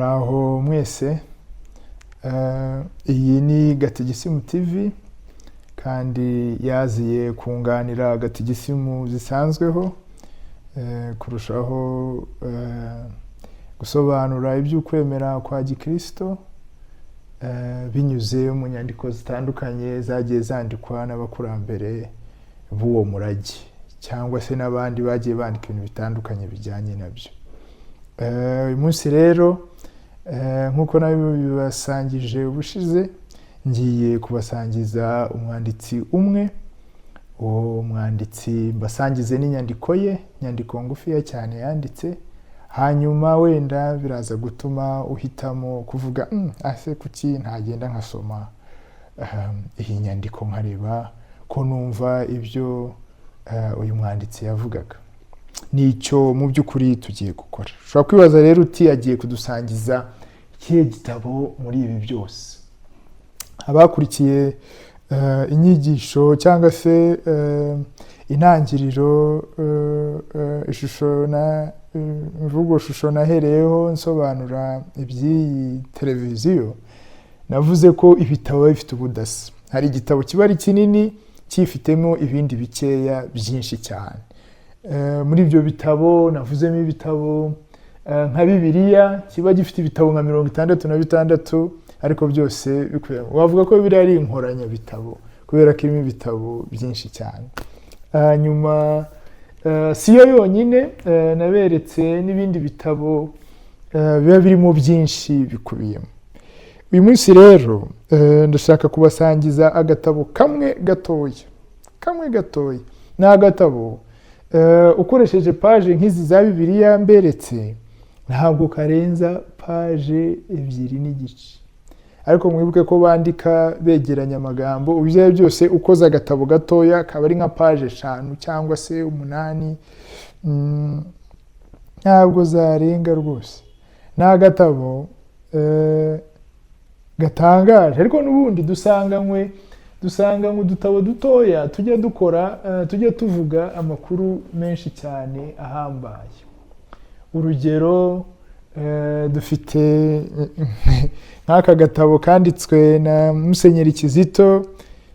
Muraho mwese. Iyi ni Gatigisimu TV kandi yaziye kunganira gatigisimu zisanzweho, kurushaho gusobanura iby'ukwemera kwa gikristo binyuze mu nyandiko zitandukanye zagiye zandikwa n'abakurambere b'uwo murage cyangwa se n'abandi bagiye bandika ibintu bitandukanye bijyanye nabyo. Uyu munsi rero, nk'uko nabibasangije ubushize, ngiye kubasangiza umwanditsi umwe. Uwo mwanditsi mbasangize n'inyandiko ye, inyandiko ngufiya cyane yanditse. Hanyuma wenda biraza gutuma uhitamo kuvuga: "Ase kuki ntagenda nkasoma iyi nyandiko, nkareba ko numva ibyo uyu mwanditsi yavugaga?" Nicyo mu by'ukuri tugiye gukora. Ushobora kwibaza rero uti: "Agiye kudusangiza ikihe gitabo muri ibi byose?" Abakurikiye inyigisho cyangwa se intangiriro, ishusho na imvugo shusho nahereyeho nsobanura iby'iyi televiziyo, navuze ko ibitabo biba bifite ubudasa. Hari igitabo kiba ari kinini cyifitemo ibindi bikeya byinshi cyane. Muri ibyo bitabo navuzemo ibitabo nka Bibiliya, kiba gifite ibitabo nka 66, ariko byose bikubiyemo. Wavuga ko Bibiliya ari inkoranyabitabo kubera ko irimo ibitabo byinshi cyane. Hanyuma si yo yonyine, naberetse n'ibindi bitabo biba birimo byinshi bikubiyemo. Uyu munsi rero ndashaka kubasangiza agatabo kamwe gatoya, kamwe gatoya. Ni agatabo ukoresheje paje nk'izi za Bibiliya mberetse, ntabwo karenza paje 2.5. Ariko mwibuke ko bandika begeranya amagambo. Ibyo ari byo byose, ukoze agatabo gatoya kaba ari nka paje 5 cyangwa se 8, ntabwo zarenga rwose. Ni agatabo gatangaje, ariko n'ubundi dusanganywe udutabo dutoya tujya dukora, tujya tuvuga amakuru menshi cyane ahambaye. Urugero, dufite nk'aka gatabo kanditswe na Musenyeri Kizito.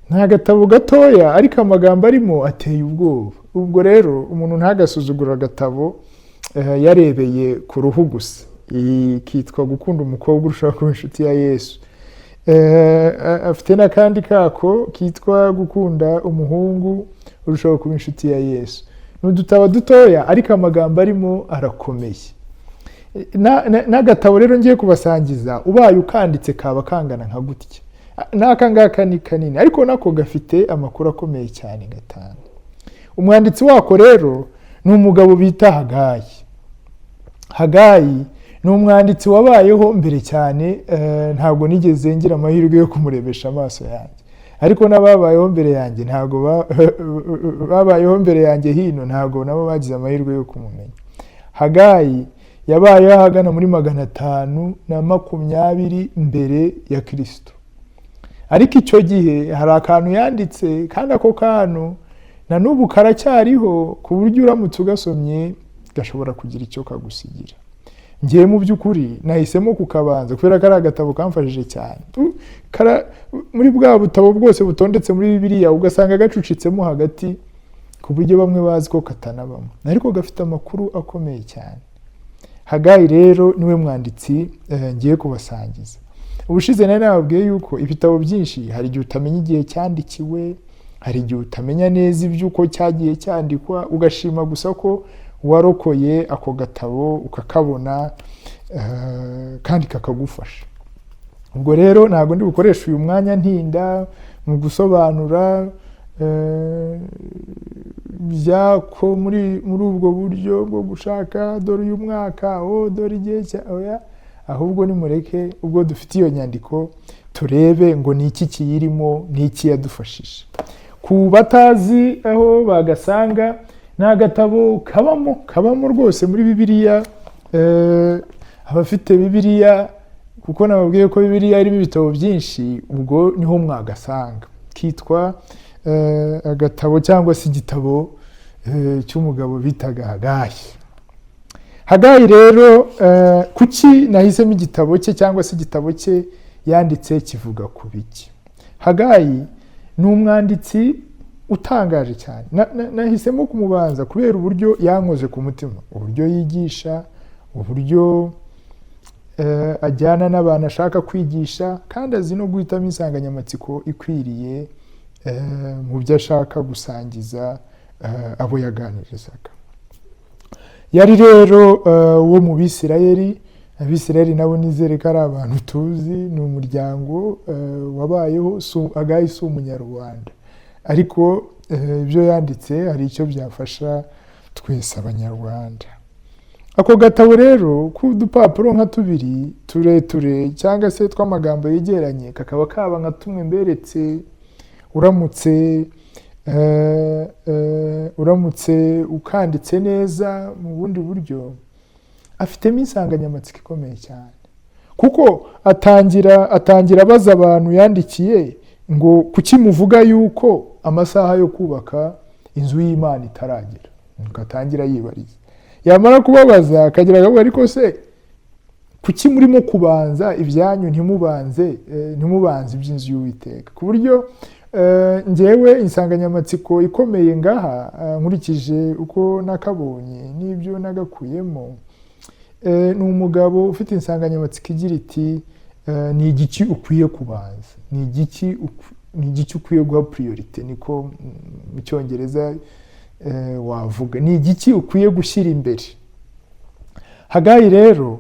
Ni agatabo gatoya, ariko amagambo arimo ateye ubwoba. Ubwo rero umuntu ntagasuzugure agatabo yarebeye ku ruhu gusa. Iyi kitwa "Gukunda umukobwa urushaho kuba inshuti ya Yesu". Afite n'akandi kako kitwa "Gukunda umuhungu urushaho kuba inshuti ya Yesu". Ni udutabo dutoya, ariko amagambo arimo arakomeye. N'agatabo rero ngiye kubasangiza, ubaye ukanditse kaba kangana nka gutya. N'aka ngaka ni kanini, ariko nako gafite amakuru akomeye cyane gatanga. Umwanditsi wako rero ni umugabo bita Hagayi. Hagayi ni umwanditsi wabayeho mbere cyane. Ntabwo nigeze ngira amahirwe yo kumurebesha amaso yanjye, ariko n'ababayeho mbere yanjye, ntabwo babayeho mbere yanjye hino, ntabwo nabo bagize amahirwe yo kumumenya. Hagayi yabayeho ahagana muri 520 mbere ya Kirisito. Ariko icyo gihe hari akantu yanditse, kandi ako kantu na n'ubu karacyariho, ku buryo uramutse ugasomye gashobora kugira icyo kagusigira. Ngewe mu by'ukuri nahisemo kukabanza kubera ko ari agatabo kamfashije cyane. Muri bwa butabo bwose butondetse muri Bibiliya, ugasanga gacucitsemo hagati ku buryo bamwe bazi ko katanabamo, ariko gafite amakuru akomeye cyane. Hagayi rero niwe mwanditsi ngiye kubasangiza. Ubushize nari nababwiye yuko ibitabo byinshi hari igihe utamenya igihe cyandikiwe, hari igihe utamenya neza iby'uko cyagiye cyandikwa, ugashima gusa ko warokoye ako gatabo ukakabona, kandi kakagufasha. Ubwo rero ntabwo ndi bukoreshe uyu mwanya ntinda mu gusobanura byako muri ubwo buryo bwo gushaka dore uyu mwaka, oh, dore igihe cya, oya. Ahubwo nimureke ubwo dufite iyo nyandiko turebe ngo ni iki kiyirimo, ni iki yadufashije. Ku batazi aho bagasanga, ni agatabo kabamo rwose muri Bibiliya. Abafite Bibiliya, kuko nababwiye ko Bibiliya irimo ibitabo byinshi, ubwo niho mwagasanga. Kitwa agatabo cyangwa se igitabo cy'umugabo bitaga Hagayi. Hagayi rero, kuki nahisemo igitabo cye, cyangwa se igitabo cye yanditse kivuga ku biki? Hagayi ni umwanditsi utangaje cyane. Nahisemo kumubanza kubera uburyo yankoze ku mutima, uburyo yigisha, uburyo ajyana n'abantu ashaka kwigisha, kandi azi no guhitamo insanganyamatsiko ikwiriye mu byo ashaka gusangiza abo yaganirizaga. Yari rero wo mu Bisirayeli. Abisirayeli nabo nizere ko ari abantu tuzi, ni umuryango wabayeho. Hagayi si umunyarwanda, ariko ibyo yanditse hari icyo byafasha twese abanyarwanda. Ako gatabo rero k'udupapuro nka tubiri tureture, cyangwa se tw'amagambo yegeranye, kakaba kaba nka tumwe mberetse, uramutse ukanditse neza mu bundi buryo, afitemo insanganyamatsiko ikomeye cyane, kuko atangira abaza abantu yandikiye ngo: "Kuki muvuga yuko amasaha yo kubaka inzu y'Imana itaragera?" Nuko atangira yibariza. Yamara kubabaza akagira akavuga: "Ariko se kuki murimo kubanza ibyanyu, ntimubanze iby'inzu y'Uwiteka?" Ku buryo ngewe insanganyamatsiko ikomeye ngaha, nkurikije uko nakabonye n'ibyo nagakuyemo, ni umugabo ufite insanganyamatsiko igira iti: "Ni igiki ukwiye kubanza? Ni igiki ukwiye guha priorité?" Niko mu Cyongereza wavuga. Ni igiki ukwiye gushyira imbere? Hagayi rero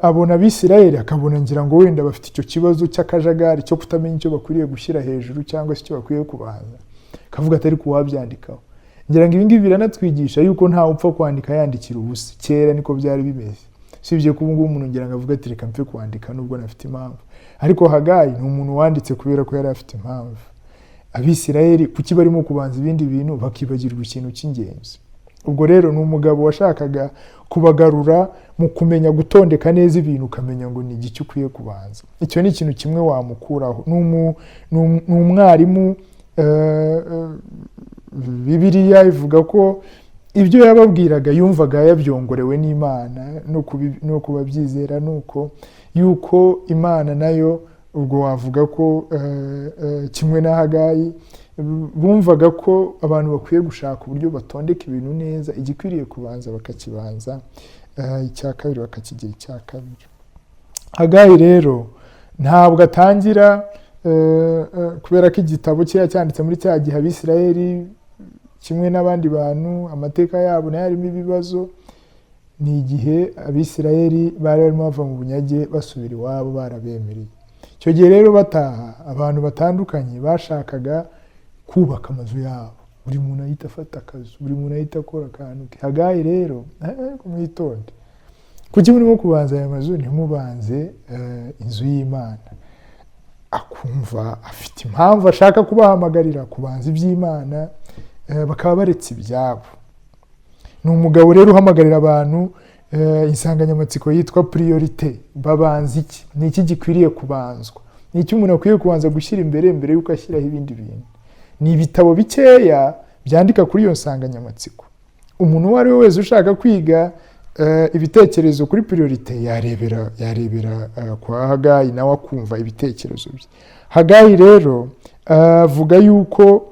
abona Abisirayeli, akabona, ngira ngo wenda bafite icyo kibazo cy'akajagari cyo kutamenya icyo bakwiriye gushyira hejuru cyangwa se icyo bakwiye kubanza, akavuga atari kuwabyandikaho. Ngira ngo ibi ngibi biranatwigisha yuko ntawe upfa kwandika yandikira ubusa. Kera niko byari bimeze, usibye ko ubu ngubu umuntu ngira ngo avuga ati: "Reka mpfe kwandika nubwo nafite impamvu." Ariko Hagayi ni umuntu wanditse kubera ko yari afite impamvu. Abisirayeli kuki barimo kubanza ibindi bintu bakibagirwa ikintu cy'ingenzi? Ubwo rero ni umugabo washakaga kubagarura mu kumenya gutondeka neza ibintu, ukamenya ngo ni igiki ukwiye kubanza. Icyo ni ikintu kimwe wamukuraho. Ni umwarimu. Bibiliya ivuga ko ibyo yababwiraga yumvaga yabyongorewe n'Imana, no kubabyizera ni uko yuko Imana nayo, ubwo wavuga ko kimwe na Hagayi bumvaga ko abantu bakwiye gushaka uburyo batondeka ibintu neza, igikwiriye kubanza bakakibanza, icya kabiri bakakigira icya kabiri. Hagayi rero ntabwo atangira, kubera ko igitabo cye yacyanditse muri cya gihe Abisirayeli kimwe n'abandi bantu amateka yabo nayo arimo ibibazo. Ni igihe Abisirayeli bari barimo bava mu bunyage basubira iwabo barabemereye. Icyo gihe rero bataha, abantu batandukanye bashakaga kubaka amazu yabo, buri muntu ahita afata akazu, buri muntu ahita akora akantu ke. Hagayi rero: "Mwitonde, kuki murimo kubanza aya mazu ntimubanze inzu y'Imana?" Akumva afite impamvu ashaka kubahamagarira kubanza iby'Imana, bakaba baretse ibyabo. Ni umugabo rero uhamagarira abantu insanganyamatsiko yitwa priorité. Babanza iki? Ni iki gikwiriye kubanzwa? Ni iki umuntu akwiye kubanza gushyira imbere mbere y'uko ashyiraho ibindi bintu? Ni ibitabo bikeya byandika kuri iyo nsanganyamatsiko. Umuntu uwo ari we wese ushaka kwiga ibitekerezo kuri priorité yarebera kwa Hagayi, nawe akumva ibitekerezo bye. Hagayi rero avuga yuko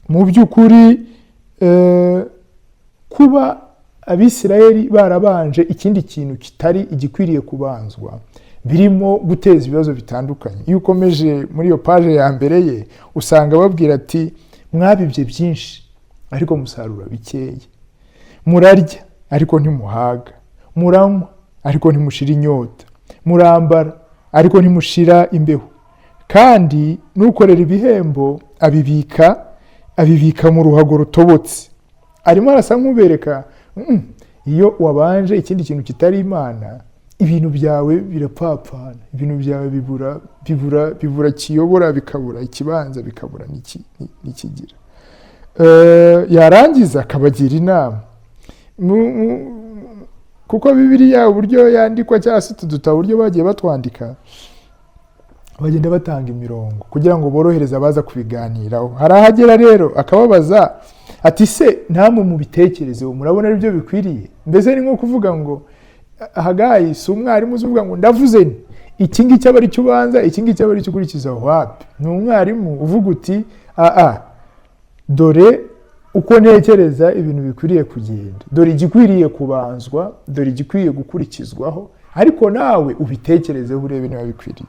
mu by'ukuri kuba Abisirayeli barabanje ikindi kintu kitari igikwiriye kubanzwa birimo guteza ibibazo bitandukanye. Iyo ukomeje muri iyo paje ya mbere ye, usanga babwira ati: "Mwabibye byinshi ariko musarura bikeya, murarya ariko ntimuhaga, muranywa ariko ntimushira inyota, murambara ariko ntimushira imbeho, kandi n'ukorera ibihembo abibika mu ruhago rutobotse." Arimo arasa nk'ubereka: iyo wabanje ikindi kintu kitari Imana, ibintu byawe birapfapfana, ibintu byawe bibura kiyobora, bikabura ikibanza, bikabura n'ikigira." Yarangiza akabagira inama. Kuko Bibiliya uburyo yandikwa, cyangwa se utu dutabo uburyo bagiye batwandika, bagenda batanga imirongo kugira ngo borohereze abaza kubiganiraho. Hari ahagera rero akababaza. Ati: "Se namwe mubitekerezeho, murabona ari byo bikwiriye?" Mbese ni nko kuvuga ngo Hagayi si umwarimu uzi uvuga ngo "Ndavuze nti iki ngiki aba ari cyo ubanza, iki ngiki aba ari cyo ukurikiza." Wapi, ni umwarimu uvuga uti: "Aa, dore uko ntekereza ibintu bikwiriye kugenda, dore igikwiriye kubanzwa, dore igikwiye gukurikizwaho, ariko nawe ubitekerezeho urebe niba bikwiriye."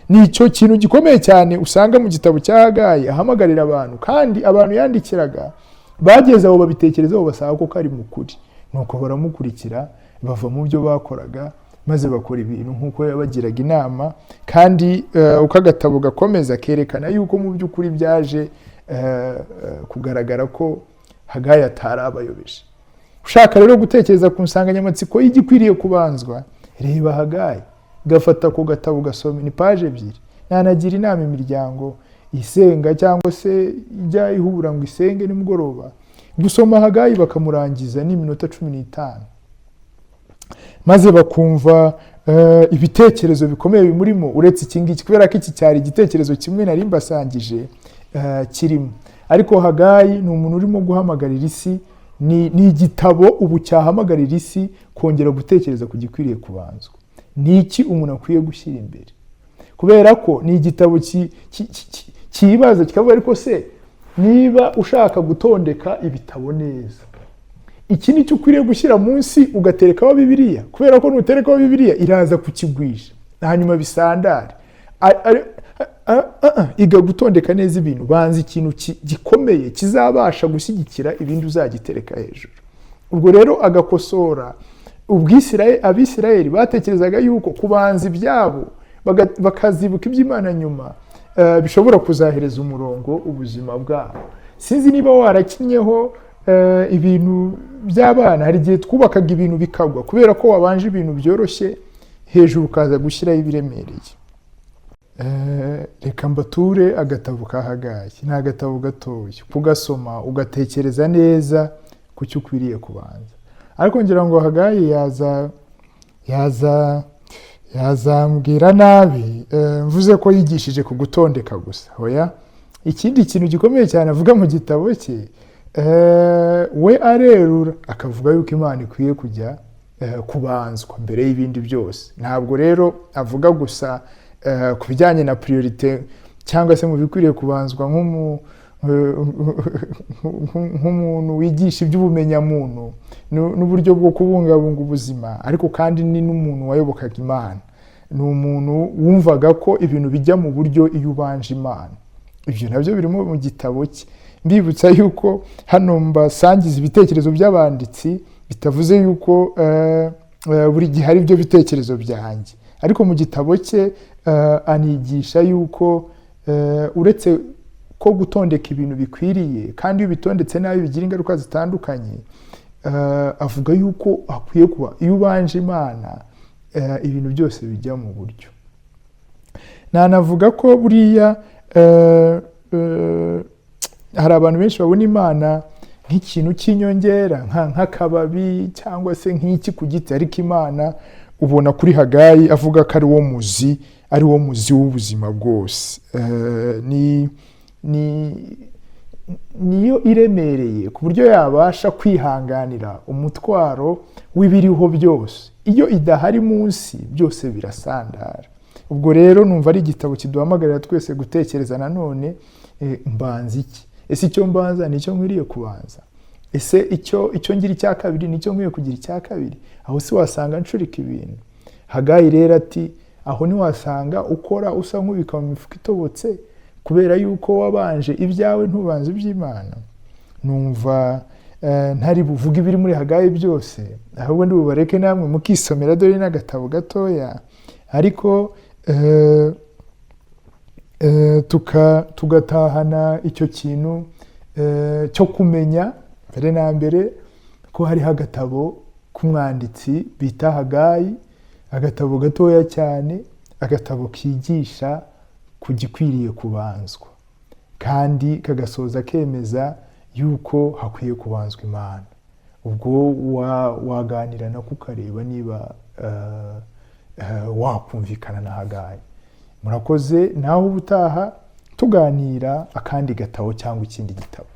Ni icyo kintu gikomeye cyane usanga mu gitabo cya Hagayi ahamagarira abantu, kandi abantu yandikiraga bageze aho babitekerezaho, basanga ko kari mu kuri, nuko baramukurikira, bava mu byo bakoraga maze bakora ibintu nk'uko yabagiraga inama. Kandi uko agatabo gakomeza kerekana yuko mu by'ukuri byaje kugaragara ko Hagayi atari abayobeje. Ushaka rero gutekereza ku nsanganyamatsiko y'igikwiriye kubanzwa, reba Hagayi, gafata ku gatabo gasome, ni paje 2. Nanagira inama imiryango isenga cyangwa se ijya ihura ngo isenge nimugoroba, gusoma Hagayi bakamurangiza n'iminota 15, maze bakumva ibitekerezo bikomeye bimurimo, uretse iki ngiki, kubera ko iki cyari igitekerezo kimwe nari mbasangije kirimo. Ariko Hagayi ni umuntu urimo guhamagarira isi, ni igitabo ubu cyahamagarira isi kongera gutekereza ku gikwiriye kubanzwa, ni iki umuntu akwiye gushyira imbere, kubera ko ni igitabo kibaza kikavuga: "Ariko se niba ushaka gutondeka ibitabo neza, iki ni cyo ukwiriye gushyira munsi ugaterekaho Bibiliya, kubera ko nuterekaho Bibiliya iraza kukigwisha hanyuma bisandare. Iga gutondeka neza ibintu, banza ikintu gikomeye kizabasha gushyigikira ibindi uzagitereka hejuru." Ubwo rero agakosora Abisirayeli batekerezaga yuko kubanza ibyabo bakazibuka iby'Imana nyuma, bishobora kuzahereza umurongo ubuzima bwabo. Sinzi niba warakinnyeho ibintu by'abana, hari igihe twubakaga ibintu bikagwa kubera ko wabanje ibintu byoroshye, hejuru ukaza gushyiraho ibiremereye. Reka mbature agatabo ka Hagayi, ni agatabo gatoya, kugasoma ugatekereza neza ku cyo ukwiriye kubanza. Ariko ngira ngo Hagayi yazambwira nabi mvuze ko yigishije ku gutondeka gusa. Hoya, ikindi kintu gikomeye cyane avuga mu gitabo cye, we arerura akavuga yuko Imana ikwiye kujya kubanzwa mbere y'ibindi byose. Ntabwo rero avuga gusa ku bijyanye na priorité cyangwa se mu bikwiriye kubanzwa nk'umuntu wigisha iby'ubumenyamuntu n'uburyo bwo kubungabunga ubuzima, ariko kandi ni n'umuntu wayobokaga Imana, ni umuntu wumvaga ko ibintu bijya mu buryo iyo ubanje Imana. Ibyo nabyo birimo mu gitabo cye. Mbibutsa yuko hano mbasangiza ibitekerezo by'abanditsi, bitavuze yuko buri gihe ari byo bitekerezo byanjye. Ariko mu gitabo cye anigisha yuko uretse ko gutondeka ibintu bikwiriye, kandi iyo ubitondetse nabi bigira ingaruka zitandukanye, avuga yuko hakwiye kuba, iyo ubanje Imana, ibintu byose bijya mu buryo. Nanavuga ko buriya hari abantu benshi babona Imana nk'ikintu cy'inyongera, nk'akababi cyangwa se nk'iki ku giti, ariko Imana ubona kuri Hagayi avuga ko ari wo muzi, ari wo muzi w'ubuzima bwose. Ni niyo iremereye ku buryo yabasha kwihanganira umutwaro w'ibiriho byose. Iyo idahari munsi, byose birasandara. Ubwo rero numva ari igitabo kiduhamagarira twese gutekereza nanone: mbanza iki? Ese icyo mbanza ni icyo nkwiriye kubanza? Ese icyo ngira icya kabiri ni icyo nkwiye kugira icya kabiri? Aho si wasanga ncurika ibintu? Hagayi rero ati: "Aho ntiwasanga ukora usa nk'ubika mu mifuka itobotse kubera yuko wabanje ibyawe ntubanze iby'Imana?" Numva ntari buvuge ibiri muri Hagayi byose, ahubwo ndi bubareke namwe mukisomera, dore n'agatabo gatoya. Ariko tugatahana icyo kintu cyo kumenya mbere na mbere ko hariho agatabo k'umwanditsi bita Hagayi, agatabo gatoya cyane, agatabo kigisha ku gikwiriye kubanzwa, kandi kagasoza kemeza yuko hakwiye kubanzwa Imana. Ubwo waganira nako ukareba niba wakumvikana na Hagayi. Murakoze, naho ubutaha tuganira akandi gatabo cyangwa ikindi gitabo.